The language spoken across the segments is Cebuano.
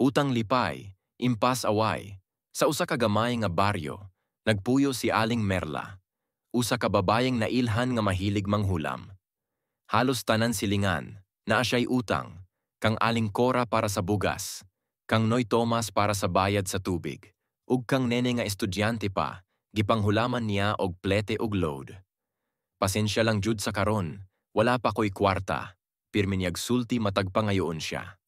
Utang lipay, impas away. Sa usa ka gamay nga baryo, nagpuyo si Aling Merla, usa ka babayeng nailhan nga mahilig manghulam. Halos tanan silingan, naa siya'y utang, kang Aling Cora para sa bugas, kang Noy Tomas para sa bayad sa tubig, ug kang Nene nga estudyante pa, gipanghulaman niya og plete ug load. "Pasensya lang jud sa karon, wala pa ko'y kwarta," pirmi niyag sulti matag pangayoon siya.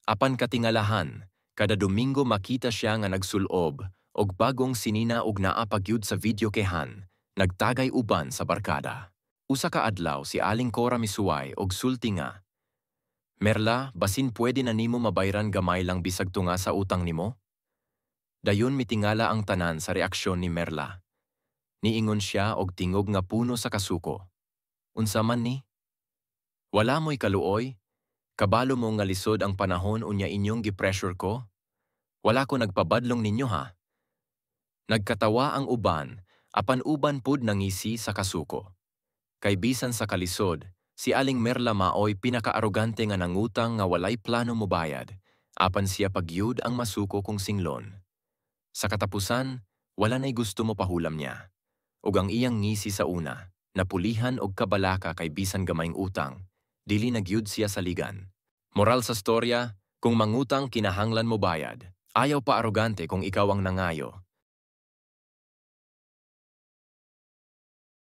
Apan katingalahan, kada Domingo makita siya nga nagsulob og bagong sinina ug naa pa gyud sa videokehan, nagtagay uban sa barkada. Usa ka adlaw, si Aling Cora misuway og sulti nga, "Merla, basin pwede na nimo mabayran gamay lang bisag tunga sa utang nimo?" Dayon mitingala ang tanan sa reaksyon ni Merla. Niingon siya og tingog nga puno sa kasuko, "Unsa man ni? Wala mo'y kaluoy? Kabalo mo nga lisod ang panahon unya inyong gi-pressure ko? Wala ko nagpabadlong ninyo ha." Nagkatawa ang uban, apan uban pud nangisi sa kasuko. Kay bisan sa kalisod, si Aling Merla maoy pinakaarogante nga nangutang nga walay plano mobayad, apan siya pa gyud ang masuko kung singlon. Sa katapusan, wala na'y gusto mopahulam niya. Ug ang iyang ngisi sa una, napulihan og kabalaka kay bisan gamayng utang, dili na gyud siya saligan. Moral sa storya, kung mangutang, kinahanglan mo bayad. Ayaw pa arogante kung ikaw ang nangayo.